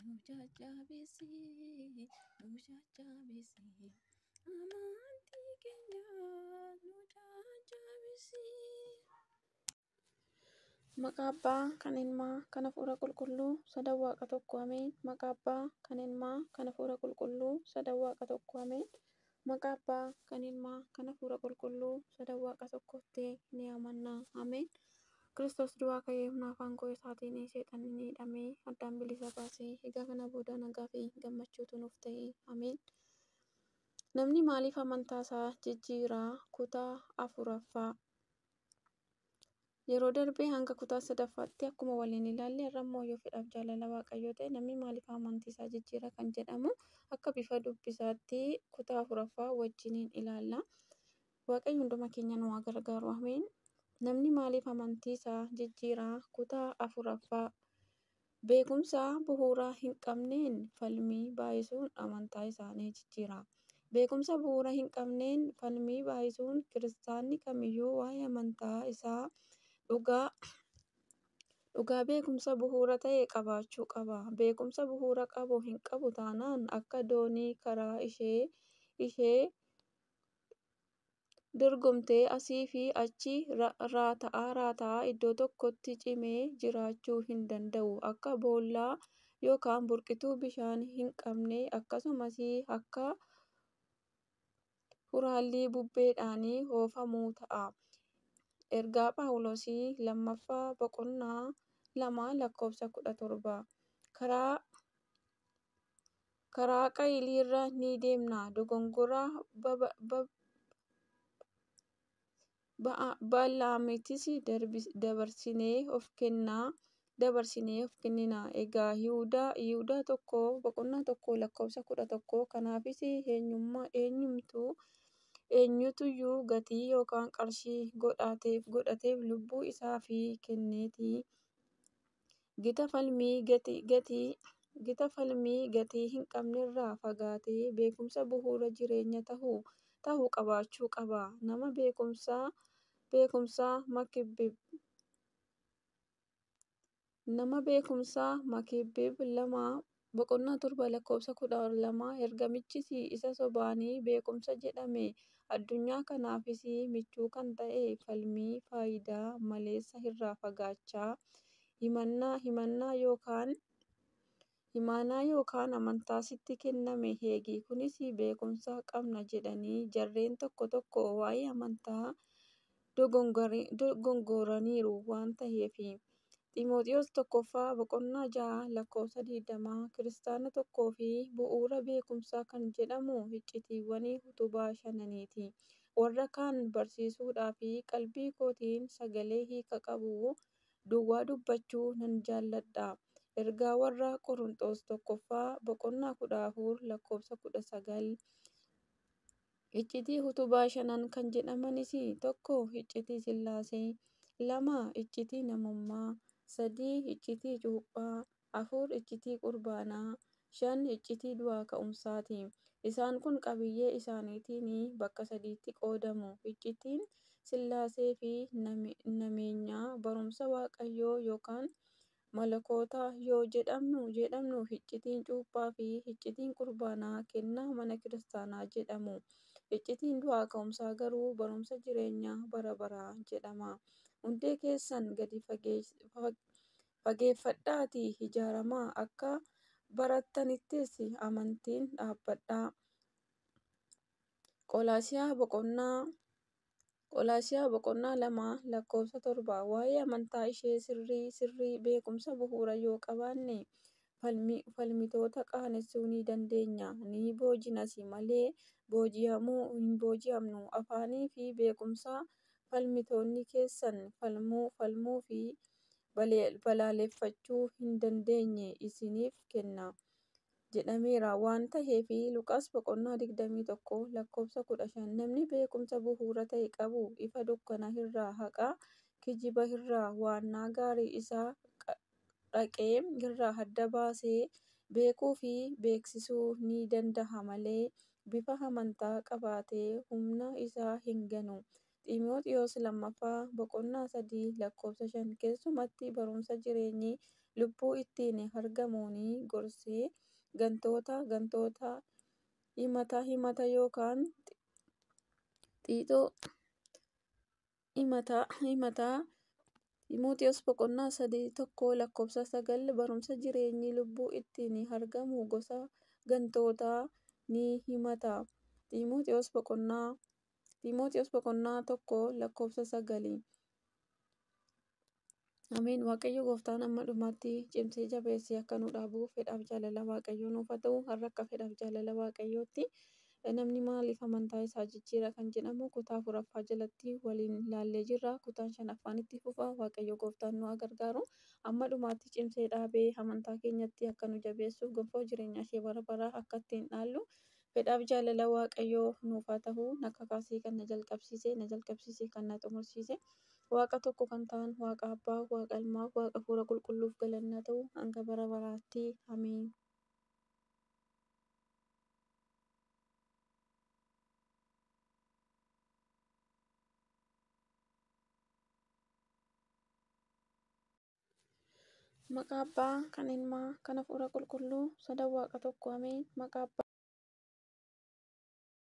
Nu jajjabeessi, nu jajjabeessi, amantii keenya nu jajjabeessi. Maqaa Abbaa kan Ilmaa kan Hafuura Qulqulluu sadan Waaqa tokko ameen. Maqaa Abbaa kan Ilmaa kan Hafuura Qulqulluu sadan Waaqa tokko ameen. Maqaa Abbaa kan Ilmaa kan Hafuura Qulqulluu sadan Waaqa tokkotti ni amanna ameen. Kiristoos du'aa ka'ee humna afaan aangoo isaatiin seexanni ni hidhamee addaan bilisa baasee egaa kana booda nagaa fi gammachuutu nuuf ta'e ameen. Namni maaliif amantaa isaa jijjiiraa? Kutaa afuraffaa. Yeroo darbee hanga kutaa sadaffaatti akkuma waliin ilaalle, har'a immoo yoo fedhaaf jaalala Waaqayyoo ta'e, namni maaliif amantii isaa jijjiira kan jedhamu akka bifa dubbisaatti kutaa afuraffaa wajjiniin ilaalla. Waaqayyo hunduma keenya nu haa gargaaru. Ameen. Namni maaliif amantii isaa jijjiiraa? Kutaa afuraffaa. Beekumsa bu'uura hin qabneen falmii baay'isuun amantaa isaanii jijjiira. Beekumsa bu'uura hin qabneen falmii baay'isuun, kiristaanni kamiyyuu waa'ee amantaa isaa dhugaa beekumsa bu'uura ta'e qabaachuu qaba. Beekumsa bu'uura qabu hin qabu taanaan akka doonii karaa ishee dorgomtee asii fi achi raata'aa raata'aa iddoo tokkotti cimee jiraachuu hin danda'u. Akka boollaa yookaan burqituu bishaan hin qabne, akkasumas akka huraalli bubbeedhaan oofamuu ta'a. Ergaa Phaawulos lammaffaa boqonnaa 2 lakkoofsa 17. Karaa qaayilii irra ni deemna. Dogongora Bala'aamittis dabarsinee of kennina. Egaa Yihudaa 1 boqonnaa 1 lakkoofsa 11. Kanaafis eenyutuyyuu gatii yookaan qarshii godhateef lubbuu isaaf kenneeti. Gita falmii gatii hin qabnerraa fagaatee beekumsa bu'uura jireenyaa ta'u qabaachuu qaba. Nama beekumsa Makibbib 2 boqonnaa 7 lakkoofsa 12. Ergamichis isa sobaan beekumsa jedhame, addunyaa kanaafis michuu kan ta'e, falmii faayidaa maleessa irraa fagaachaa, imaanaa yookaan amantaa sitti kenname eegi. Kunis beekumsa qabna jedhanii jarreen tokko tokko waa'ee amantaa dogongoraniiru waan ta'eef. Ximotewos tokkoffaa boqonnaa 6 lakkoofsa 20. Kiristaana tokkoo fi bu'uura beekumsaa kan jedhamu iccitiiwwan utubaa shananiiti. Warra kaan barsiisuudhaaf qalbii kootiin sagalee hiika qabu duwwaa dubbachuu nan jaalladha. Ergaa warra Qorontos tokkoffaa boqonnaa 14 lakkoofsa 19. Iccitii utubaa shanan kan jedhamanis: 1. Iccitii Sillaasee, 2. Iccitii namummaa, 3. Iccitii cuuphaa, 4. Iccitii qurbaanaa, 5. Iccitii du'aa ka'umsaati. Isaan kun qabiyyee isaaniitiin bakka sadiitti qoodamu. Iccitiin Sillaasee fi nameenyaa barumsa Waaqayyoo yookaan malakoota yoo jedhamu, iccitiin cuuphaa fi iccitiin qurbaanaa kennaa mana kiristaanaa jedhamu. Iccitiin du'aa ka'umsaa garuu barumsa jireenya bara baraa jedhama. Hundee keessan gadi fageeffadhaatii ijaaramaa, akka barattanittis amantiin dhaabbadhaa. Qolaasiyaa boqonnaa 2 lakkoofsa 7. Waa'ee amantaa ishee sirrii beekumsa bu'uuraa yoo qabaanne, falmitoota qaanessuu ni dandeenya. Ni boojinas malee hin booji'amnu. Afaanii fi beekumsa falmitoonni keessan falmuu fi balaaleffachuu hin dandeenye isiniif kenna jedhameera waan ta'eef. Luqaas boqonnaa 21 lakkoofsa 15. Namni beekumsa bu'uura ta'e qabu ifa dukkana irraa, haqa kijiba irraa, waanna gaarii isa dhaqee irraa adda baasee beekuu fi beeksisuu ni danda'a malee, bifa amantaa qabaatee humna isaa hin ganu. Xiimotewos lammaffaa boqonnaa 3 lakkoofsa 5 keessumatti barumsa jireenyi lubbuu ittiin argamuun gorsee gantoota gantoota himata himata yookaan xiixoo himata himata. Xiimotewos boqonnaa 3 1 lakkoofsa 9 barumsa jireenyi lubbuu ittiin argamu gosa gantootaa ni himata. Xiimotewos boqonnaa 1 lakkoofsa 9. Ameen. Waaqayyo gooftaan amma dhumaatti cimsee jabeessee akka nu dhaabu fedhaaf jaalala Waaqayyoo nuuf haa ta'u. Har'a akka fedhaaf jaalala Waaqayyootti namni maaliif amantaa isaa jijjiira kan jedhamu kutaa 4ffaa jalatti waliin ilaallee jirra. Kutaan 5ffaan itti fufa. Waaqayyo gooftaan nu haa gargaaru. Amma dhumaatti cimsee dhaabee amantaa keenyatti akka nu jabeessuuf gonfoo jireenya ishee bara baraa akka ittiin dhaallu fedhaaf jaalala Waaqayyoo nuuf haa ta'u. Na kakaasee kan na jalqabsiise, na jalqabsiisee kan na xumursiise. Waaqa tokko kan ta'an Waaqa Abbaa, Waaqa Ilmaa, Waaqa Hafuura Qulqulluuf galanni haa ta'u hanga bara baraatti. Ameen. Maqaa Abbaa, kan Ilmaa, kan Hafuura Qulqulluu, sadan Waaqa tokko. Ameen. Maqaa Abbaa.